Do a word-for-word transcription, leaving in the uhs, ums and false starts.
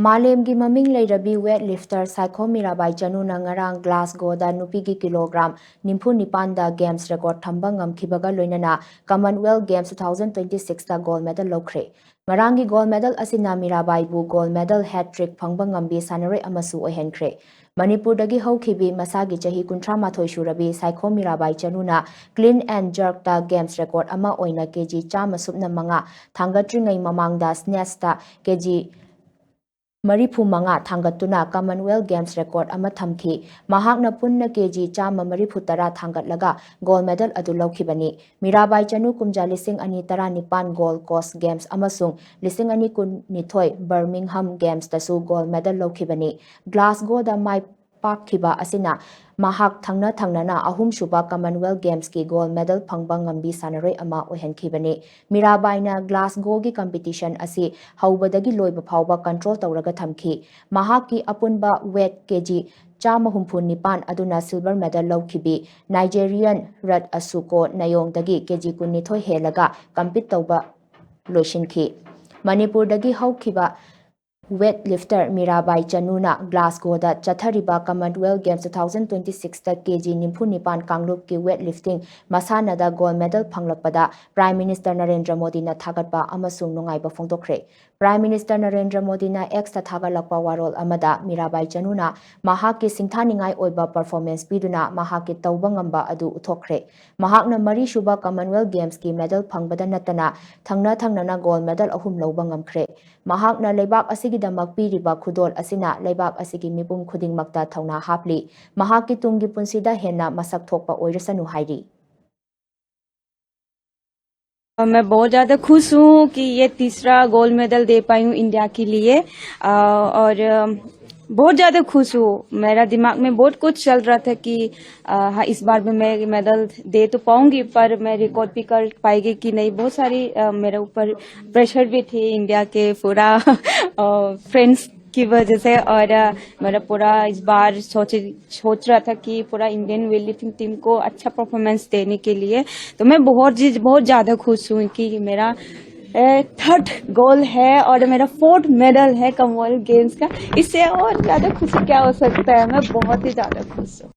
ꯃꯥꯂꯦꯝꯒꯤ ꯃꯃꯤꯡ ꯂꯩꯔꯕꯤ weight lifter Saikhom Mirabai ꯆꯅꯨꯅ ꯉꯔꯥꯡ ꯒ꯭ꯂꯥꯁꯒꯣꯗ ꯅꯨꯄꯤꯒꯤ ꯀꯤꯂꯣꯒ꯭ꯔꯥꯝ ꯅꯤꯐꯨ ꯅꯤꯄꯥꯟꯗ games record ꯊꯝꯕ ꯉꯝꯈꯤꯕꯒ ꯂꯣꯏꯅꯅ Commonwealth Games two thousand twenty sixꯇ gold medal ꯂꯧꯈ꯭ꯔꯦ꯫ ꯉꯔꯥꯡꯒꯤ gold medal ꯑꯁꯤꯅ ꯃꯤꯔꯥꯕꯥꯏꯕꯨ gold medal hat trick ꯐꯪꯕ ꯉꯝꯕꯤ ꯁꯥꯟꯅꯔꯣꯏ ꯑꯃꯁꯨ ꯑꯣꯏꯍꯟꯈ꯭ꯔꯦ꯫ ꯃꯅꯤꯄꯨꯔꯗꯒꯤ ꯍꯧꯈꯤꯕꯤ ꯃꯁꯥꯒꯤ ꯆꯍꯤ ꯀꯨꯟꯊ꯭ꯔꯥ ꯃꯥꯊꯣꯏ ꯁꯨꯔꯕꯤ Saikhom Mirabai ꯆꯅꯨꯅ clean and jerkꯇ games record ꯑꯃ ꯑꯣꯏꯅ ꯀꯦꯖꯤ ꯆꯥꯝꯃ ꯁꯨꯞꯅ ꯃꯉꯥ ꯊꯥꯡꯒꯠꯇ꯭ꯔꯤꯉꯩ ꯃꯃꯥꯡꯗ snatchꯇ ꯀꯦꯖꯤ ꯃꯔꯤꯐꯨ ꯃꯉꯥ ꯊꯥꯡꯒꯠꯇꯨꯅ Commonwealth Games record ꯑꯃ ꯊꯝꯈꯤ꯫ ꯃꯍꯥꯛꯅ ꯄꯨꯟꯅ ꯀꯦꯖꯤ ꯆꯥꯝꯃ ꯃꯔꯤꯐꯨ ꯇꯔꯥ ꯊꯥꯡꯒꯠꯂꯒ gold medal ꯑꯗꯨ ꯂꯧꯈꯤꯕꯅꯤ꯫ ꯃꯤꯔꯥꯕꯥꯏ ꯆꯅꯨ ꯀꯨꯝꯖꯥ ꯂꯤꯁꯤꯡ ꯑꯅꯤ ꯇꯔꯥꯅꯤꯄꯥꯟ Gold Coast Games ꯑꯃꯁꯨꯡ ꯂꯤꯁꯤꯡ ꯑꯅꯤ ꯀꯨꯟꯅꯤꯊꯣꯏ Birmingham Gamesꯇꯁꯨ gold medal ꯂꯧꯈꯤꯕꯅꯤ꯫ ꯒ꯭ꯂꯥꯁꯒꯣꯗ ꯃꯥꯏ ꯄꯥꯛꯈꯤꯕ ꯑꯁꯤꯅ ꯃꯍꯥꯛ ꯊꯪꯅ ꯊꯪꯅꯅ ꯑꯍꯨꯝꯁꯨꯕ Commonwealth Gamesꯀꯤ gold medal ꯐꯪꯕ ꯉꯝꯕꯤ ꯁꯥꯟꯅꯔꯣꯏ ꯑꯃ ꯑꯣꯏꯍꯟꯈꯤꯕꯅꯤ꯫ ꯃꯤꯔꯥꯕꯥꯏꯅ ꯒ꯭ꯂꯥꯁꯒꯣꯒꯤ competition ꯑꯁꯤ ꯍꯧꯕꯗꯒꯤ ꯂꯣꯏꯕ ꯐꯥꯎꯕ control ꯇꯧꯔꯒ ꯊꯝꯈꯤ꯫ ꯃꯍꯥꯛꯀꯤ ꯑꯄꯨꯟꯕ weight ꯀꯦꯖꯤ ꯆꯥꯝꯃ ꯍꯨꯝꯐꯨ ꯅꯤꯄꯥꯟ ꯑꯗꯨꯅ silver medal ꯂꯧꯈꯤꯕꯤ Nigerian ꯔꯠ ꯑꯁꯨꯀꯣ ꯅꯌꯣꯡꯗꯒꯤ ꯀꯦꯖꯤ ꯀꯨꯟꯅꯤꯊꯣꯏ ꯍꯦꯜꯂꯒ compete ꯇꯧꯕ ꯂꯣꯏꯁꯤꯟꯈꯤ꯫ ꯃꯅꯤꯄꯨꯔꯗꯒꯤ ꯍꯧꯈꯤꯕ weight lifter ꯃꯤꯔꯥꯕꯥꯏ ꯆꯅꯨꯅ ꯒ꯭ꯂꯥꯁꯒꯣꯗ ꯆꯠꯊꯔꯤꯕ Commonwealth Games two thousand twenty sixꯇ ꯀꯦꯖꯤ ꯅꯤꯐꯨ ꯅꯤꯄꯥꯟ ꯀꯥꯡꯂꯨꯞꯀꯤ weight lifting ꯃꯁꯥꯟꯅꯗ gold medal ꯐꯪꯂꯛꯄꯗ Prime Minister Narendra ꯃꯣꯗꯤꯅ ꯊꯥꯒꯠꯄ ꯑꯃꯁꯨꯡ ꯅꯨꯡꯉꯥꯏꯕ ꯐꯣꯡꯗꯣꯛꯈ꯭ꯔꯦ꯫ Prime Minister ꯅꯔꯦꯟꯗ꯭ꯔ ꯃꯣꯗꯤꯅ Xꯇ ꯊꯥꯒꯠꯂꯛꯄ ꯋꯥꯔꯣꯜ ꯑꯃꯗ ꯃꯤꯔꯥꯕꯥꯏ ꯆꯅꯨꯅ ꯃꯍꯥꯛꯀꯤ ꯁꯤꯡꯊꯥꯅꯤꯡꯉꯥꯏ ꯑꯣꯏꯕ performance ꯄꯤꯗꯨꯅ ꯃꯍꯥꯛꯀꯤ ꯇꯧꯕ ꯉꯝꯕ ꯑꯗꯨ ꯎꯠꯊꯣꯛꯈ꯭ꯔꯦ꯫ ꯃꯍꯥꯛꯅ ꯃꯔꯤꯁꯨꯕ Commonwealth Gamesꯀꯤ medal ꯐꯪꯕꯗ ꯅꯠꯇꯅ ꯊꯪꯅ ꯊꯪꯅꯅ gold medal ꯑꯍꯨꯝ ꯂꯧꯕ ꯉꯝꯈ꯭ꯔꯦ꯫ ꯃꯍꯥꯛꯅ ꯂꯩꯕꯥꯛ ꯑꯁꯤꯒꯤꯗꯃꯛ ꯄꯤꯔꯤꯕ ꯈꯨꯗꯣꯜ ꯑꯁꯤꯅ ꯂꯩꯕꯥꯛ ꯑꯁꯤꯒꯤ ꯃꯤꯄꯨꯝ ꯈꯨꯗꯤꯡꯃꯛꯇ ꯊꯧꯅꯥ ꯍꯥꯞꯂꯤ꯫ ꯃꯍꯥꯛꯀꯤ ꯇꯨꯡꯒꯤ ꯄꯨꯟꯁꯤꯗ ꯍꯦꯟꯅ ꯃꯁꯛ ꯊꯣꯛꯄ ꯑꯣꯏꯔꯁꯅꯨ ꯍꯥꯏꯔꯤ꯫ मैं बहुत ज़्यादा खुश हूँ कि ये तीसरा गोल्ड मेडल दे पाई हूँ इंडिया के लिए। अ, और अ, बहुत ज़्यादा खुश हूँ। मेरा दिमाग में बहुत कुछ चल रहा था कि अ, हाँ, इस बार भी मैं मेडल दे तो पाऊंगी, पर मैं रिकॉर्ड भी कर पाएगी कि नहीं। बहुत सारी अ, मेरे ऊपर प्रेशर भी थी इंडिया के पूरा फ्रेंड्स की वजह से। और अ, मेरा पूरा इस बार सोच सोच रहा था कि पूरा इंडियन वेट लिफ्टिंग टीम को अच्छा परफॉर्मेंस देने के लिए। तो मैं बहुत बहुत ज़्यादा खुश हूँ कि मेरा थर्ड गोल्ड है और मेरा फोर्थ मेडल है कॉमनवेल्थ गेम्स का। इससे और ज्यादा खुशी क्या हो सकता है? मैं बहुत ही ज्यादा खुश हूँ।